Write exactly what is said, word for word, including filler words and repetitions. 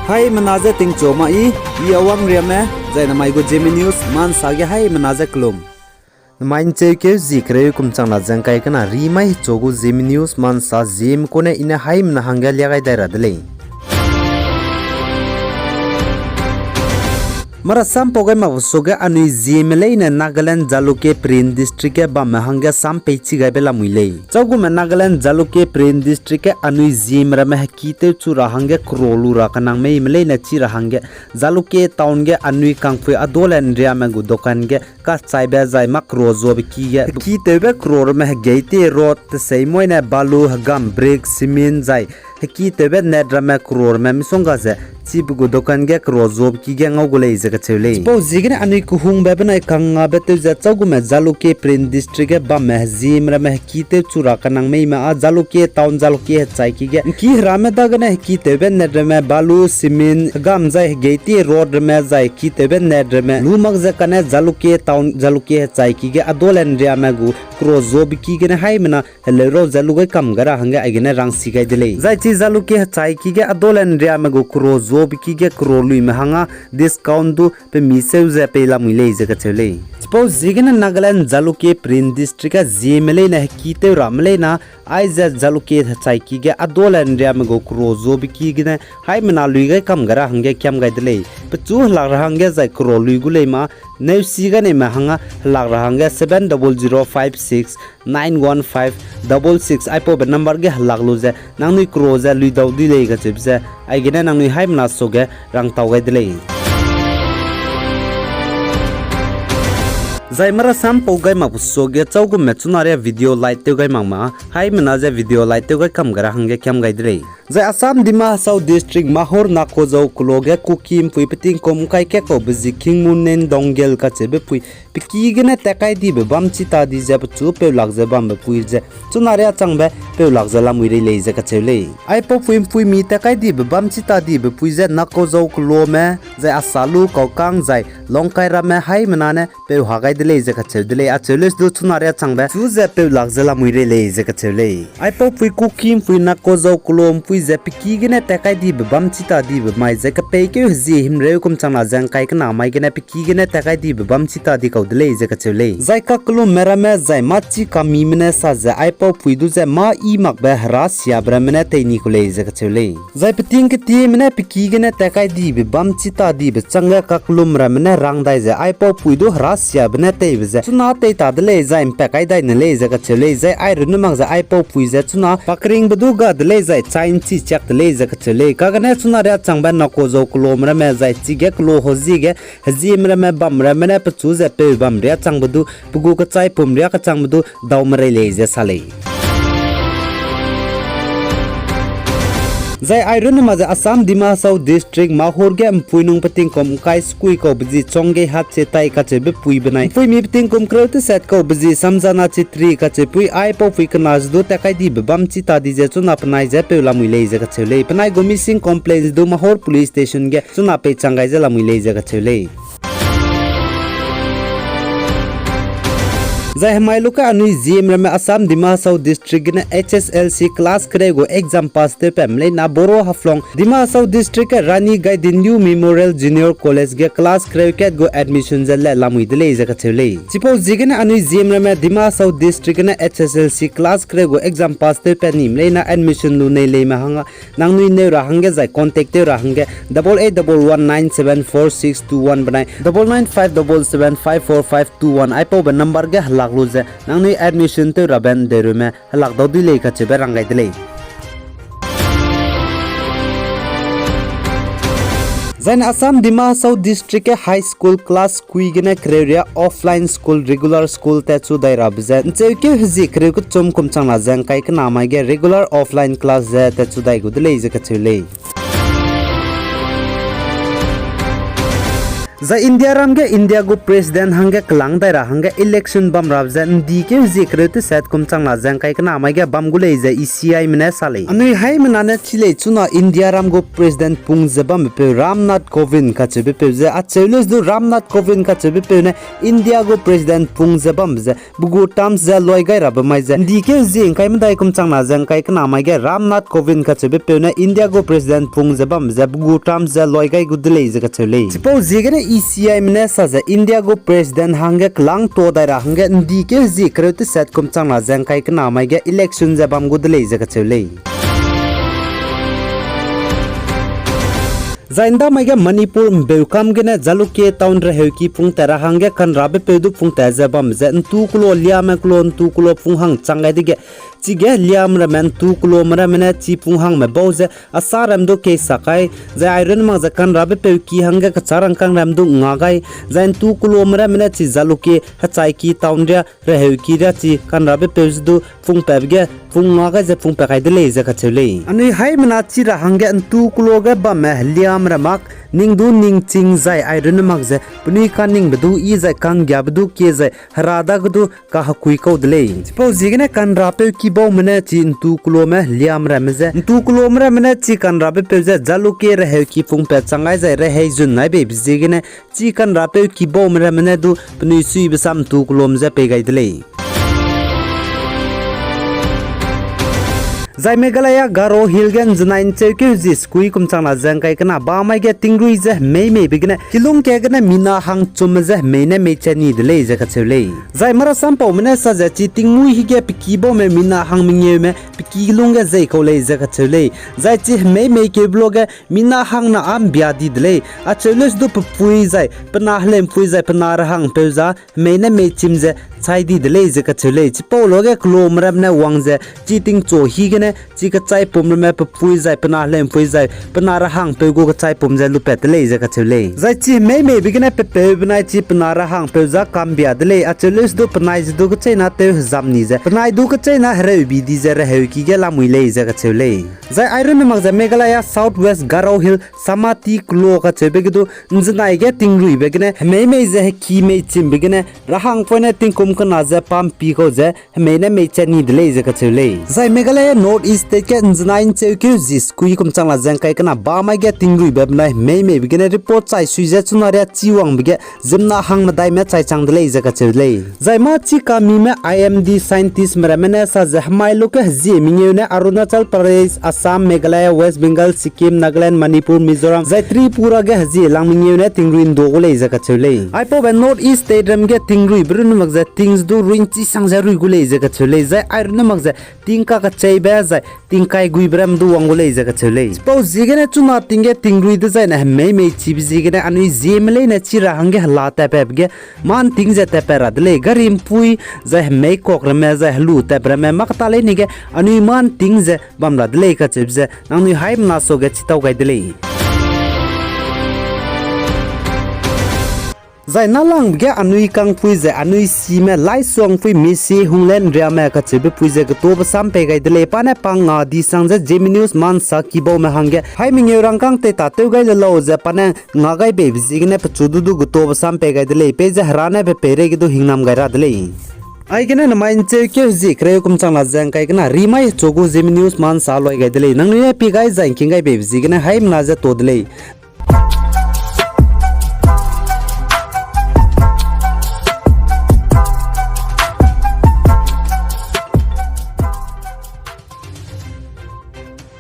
Haimena ze tingchu ma i, i Awang Riame, zai namai gu Zeme News Ma Nsa ge haimena ze kelum. Namai ncheukeu zie kereu kum chang na ze ngkai kena rimai hechu gu Zeme News Ma Nsa Zeme kune i ne haimena hangge lia gai dai ra de lei. Marasam pau gai mak suage anui Zeme leine Nagaland Jalukie Peren District ge bamme hangge sam peichi gaibe lamui lei. Chaugume Nagaland Jalukie Peren District ge anui Zeme ramme heki tewchu ra hangge kro lu ra kenang meime leine chi ra hangge Jalukie town ge anui kangpui Adolen Riame gu dokan ge kachaibe zai mâ kro zuabe ki ge heki tewbe kro ramme Hegeite Road tesei moine balu, hegam, brick, cement zai heki tewbe net ramme kro ramme misongga ze chibe gu dokan ge kro zuabe ki ge ngau gu lei ze kacheu lei. Chipau ziegene anui kehungbe benai kangngabe tew ze chaugume Jalukie Peren District ge bamme Zeme ramme heki tewchu ra kenang meime â Jalukie town Jalukie hechai ki ge ngki herame dagene heki tewbe net ramme balu, cement, hegam zai Hegeite Road ramme zai heki tewbe net ramme lu mak ze kane Jalukie town Jalukie hechai ki ge Adolen Riame gu kro zuabe ki gene haimena heleu rau ze lu gai kam gai ra hangge aigene rangsi gai de lei. Zai chi Jalukie hechai ki ge Adolen Riame gu kro zuabe ki ge kro luime hangge discount du pe mi seu ze pei lamui lei ze kacheu lei. Chipau ziegene Nagaland Jalukie Peren District ge Zeme leine heki tew ramme leine aize Jalukie hechai ki ge Adolen Riame gu kro zuabe ki gene haimena lui gai kam gai ra hangge kiam gai de lei. Pechu helak ra hangge zai kro lui gu lei ma, neusi ganeime hangge helak ra hangge seven double zero five six nine one five double six aipaube number ge helak lu ze nangnui kro ze lui dau di lei kacheube ze aigene nangnui haimena suage rangtau gai de lei. Zai marasam pau gai mak suage chaugume chunaria video like tew gai mak ma, haimena ze video like tew gai kam gai ra hangge kiam gai de lei. Zai Assam Dima Hasao District Mahur Nakojao kelo ge Kuki mpui peting kum kai ke kaube zi Khingmunen Donggel kacheube pui pe ki gene tat kai dibe bam chi ta di ze pechu peu lak ze bambe pui ze chunaria changbe peu lak ze lamui rei lei ze kacheu lei. Aipau pui mpui mi tat kai dibe bam chi ta dibe pui ze Nakojao kelome, zai Asalu, Kaukang, zai Longkai ramme haimena ne peu ha gai de lei ze kacheu de lei. Acheu lei du chunaria changbe chu ze peu lak ze lamui rei lei ze kacheu lei. Aipau pui Kuki mpui Nakojao kelo mpui ze pe ki gene tat kai dibe bam chi ta dibe mai ze kepeikeu hezie himreu kum chang na ze ngkai kena mai gene pe ki gene tat kai dibe bam chi ta di kau de lei ze kacheu lei. Zai kakelumme ramme zai mâ chi kamime ne sa ze aipau pui du ze mâ i makbe herasiabe ramme ne tei ni ku lei ze kacheu lei. Zai peting ketieme ne pe ki gene tat kai dibe bam chi ta dibe changge kakelum ramme ne rang dai ze aipau pui du herasiabe ne teibe ze chuna tei ta de lei zai mpat kai dai ne lei ze kacheu lei. Zai airunne mak ze aipau pui ze chuna pa keringbe du ga de lei zai chai nchi chiak de lei ze kacheu lei. Kagene chunaria changbe Nakojao kelome ramme zai chige kelo hezie ge hezieme ramme bam ramme ne pechu ze peu bam ria changbe du pe gu kechai pum ria kechangbe du dau merei lei ze sa lei. Zai airunne mak ze Assam Dima Hasao District Mahur ge mpui nung peting kum kai sukui kaube zi Chonggei Hatchetai kacheube pui benai mpuimi peting kum kereu teset kaube zi Samjana Chetri kacheupui aipau pui kena ze du tat kai dibe bam chi ta di ze chuna penai ze peu lamui lei ze kacheu lei. Penai gu missing complaints du Mahur Police Station ge chuna peichang gai ze lamui lei ze kacheu lei. Zai hemai luke anui zieme ramme Assam Dima Hasao District gene H S L C class kereu gu exam pass tewpatme leina Boro Haflong Dima Hasao District ge Rani Gaidinliu Memorial Junior College ge class kereu kat gu admission ze le lamui de lei ze kacheu lei. Chipau ziegene anui zieme ramme Dima Hasao District gene H S L C class kereu gu exam pass tewpat nime leina admission lu nei leime hangge nangnui neu ra hangge zai contact tew ra hangge double eight double one nine seven four six two one benai double nine five double seven five four five two one aipaube number ge helak lu ze nangnui admission tew rabe ndeurume helak dau dui lei kacheube rang gai de lei. Zaine Assam Dima Hasao District ge high school class kui gene kereu ria offline school regular school tatchu dai rabe ze ncheukeu hezie kereu kechum kum chang na ze ngkai kena mai ge regular offline class ze tatchu dai gu de lei ze kacheu lei. Zai Indiaram ge India gu President hangge kelâng dai ra hangge election bam rabe ze ’ndi keu zie kereu tesat kum changna ze ’ngkai kena mai ge bam gu lei ze E C Ime ne sa lei. Anui haimena ne chi lei chuna Indiaram gu President pung ze bambepeu Ram Nath Kovind kacheubepeu ze acheu lei du Ram Nath Kovind kacheubepeu ne India gu President pung ze bambe ze pe gu term ze loi gai rabe mai ze ’ndi keu zie ’ngkai medai kum changna ze ’ngkai kena mai ge Ram Nath Kovind kacheubepeu ne India gu President pung ze bambe ze pe gu term ze loi gai gu de lei ze kacheu lei. Chipau ziegene E C Ime ne sa ze India gu President hangge kelâng to dai ra hangge ’ndi keu zie kereu tesat kum changna ze ’ngkai kena mai ge election ze bam gu de lei ze kacheu lei. Zai ’ndamai ge Manipur ’mbeukam gene Jalukie town reheuki pungtat ra hangge kanrabepeu du pungtat ze bambe ze ’ntu kelo liame kelo ’ntu kelo pung hang chang gai dege, chige liam ramme ’ntu kelome ramme ne chi pung hangme bau ze asâ ram du kei sak kai, zai airun mak ze kanrabepeu ki hangge kechâ rangkâng ram du nga gai, zai ’ntu kelome ramme ne chi Jalukie hechaiki town ria reheuki ria chi kanrabepeu ze du pungpatbe ge pung nga gai ze pungpat kai de lei ze kacheu lei. Anui haimena chi ra hangge ’ntu kelo ge bamme heliam ra mak, ning du ningching zai airun mak ze penui kaningbe du yi zai kanggiabe du kie zai hera dage du kahekui kau de lei. Chipau ziegene kanrapeu kibaume ne chi ’ntu kelome heliam ramme ze ’ntu kelome ramme ne chi kanrabepeu ze Jalukie reheuki pungpat chang gai zai rehei zun nai beibe ziegene chi kanrapeu kibaume ramme ne du penui suibe sam ’ntu kelome ze pei gai de lei. Zai Meghalaya Garo Hill ge ’nzenai ’ncheukeu zie sekui kum changna ze ’ngkai kena ba mai ge tingrui ze hemei meibe gene kilung ka gene mina hangchumme ze hemei ne mei chat ni de lei ze kacheu lei. Zai marasampaume ne sa ze chi tingmuî hige pe kibaume mina hang mengeume pe kilung ge zei kau lei ze kacheu lei. Zai chi hemei mei keube luage mina hangna â ’mbia di de lei. Acheu lei du pe pui zai pe na heleumpui zai pe na rehangpeu za hemei ne mei chim ze chai di de lei ze kacheu lei. Chipau luage kelome ramme ne wang ze chi tingchu higene chi kechaipum ramme pe pui zai pe na heleumpui zai pe na rehangpeu gu kechaipum ze lupat de lei ze kacheu lei. Zai chi hemei meibe gene pe peu benai chi pe na rehangpeu za kambia de lei. Acheu lei du penai ze du kecheîna tew hezam ni ze penai du kecheîna hereubi di ze reheuki ge lamui lei ze kacheu lei. Zai airun mak ze Meghalaya South West Garo Hill Samati kelo kacheube ge du ’nzenai ge tingruibe gene hemei mei ze heki mei chimbe gene rehangpoine tingkum kena ze pampi kau ze hemei ne mei chat ni de lei ze kacheu lei. Zai Meghalaya North East State ge ’nzenai ’ncheukeu zie sekui kum changna ze ’ngkai kena ba mai ge tingruibe benai hemei meibe gene report chai sui ze chuna ria chi wangbe ge ziemmena hangmedaime chai chang de lei ze kacheu lei. Zai mâ chi kamime I M D scientistme ramme ne sa ze hemai luge hezie mengeu ne Arunachal Pradesh, Assam, Meghalaya, West Bengal, Sikkim, Nagaland, Manipur, Mizoram zai Tripura ge hezie lang mengeu ne tingrui ’ndu gu lei ze kacheu lei. Aipaube North East State ram ge tingruibe runne mak ze ting ze du rui'nchi sang ze rui gu lei ze kacheu lei. Zai airunne mak ze ting kakacheibe zai tingkai guibe ram du wang gu lei ze kacheu lei. Chipau ziegene chuna ting ge tingrui dezaine hemei mei chibe ziegene anui ziemme leine chi ra hangge hela tatpatbe ge mâ ’nting ze tatpat ra de lei. Gari ’mpui zai hemei kuak ramme zai helu tatbe ramme mâ keta leine ge anui mâ ’nting ze bam ra de lei kacheube ze nangnui haimena suage chitau gai de lei. Zai nâlangbe ge anui kangpui zai anui sime Laisuangpui Misi Hunglen Riame kacheube pui ze getobe sam pei gai de lei. Pa ne pa nga di sang ze Zeme News ma ’nsa kibaume hangge hai mengeu rangkâng teitatew gai le lau ze pa ne nga gai beibe ziegene pechu du du getobe sam pei gai de lei. Peize Hera ne pe peireige du hingnam gai ra de lei. Aigene namai ’ncheukeu hezie kereu kum changna ze ’ngkai kena rimai hechu gu Zeme News ma ’nsa loi gai de lei. Nangnui ne pie gai zai ’ngking gai beibe ziegene haimena ze to de lei.